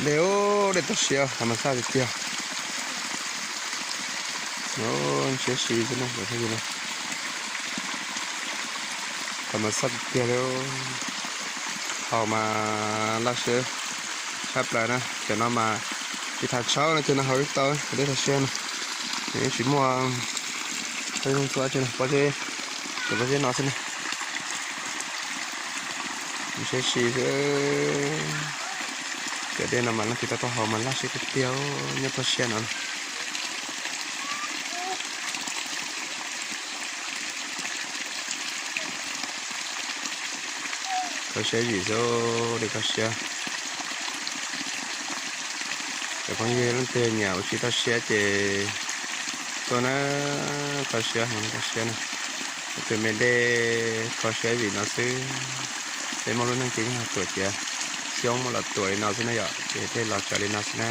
Dej, dej toj siab, hav mas xaj tiag tiag. Siab si xwb na, hav mas xaj tiag tiag li. Haus mas laj siab tshaj plaws na, cov no mas tsis tas tshauv no ces nws haus tau cov dej toj siab no. Nws yeej tsis muaj txhua txhua tsi, pob zeb, cov pob zeb no xwb na. Siab si xwb. Cov dej no mas leej twg tau tuaj haus mas laj siab tiag tiag nyob toj siab no. Kho siab zim xwb, dej kho siab. Cov phooj ywg leej twg nyiam ua si toj siab ces tuaj na, kho siab, toj siab na. Leej twg me dej kho siab zim no xwb. Peb Hmoob lub neej ces yeej tuam tias xyoob muab los tuam li no xwb na yom, ces dej los tsawv li no xwb na.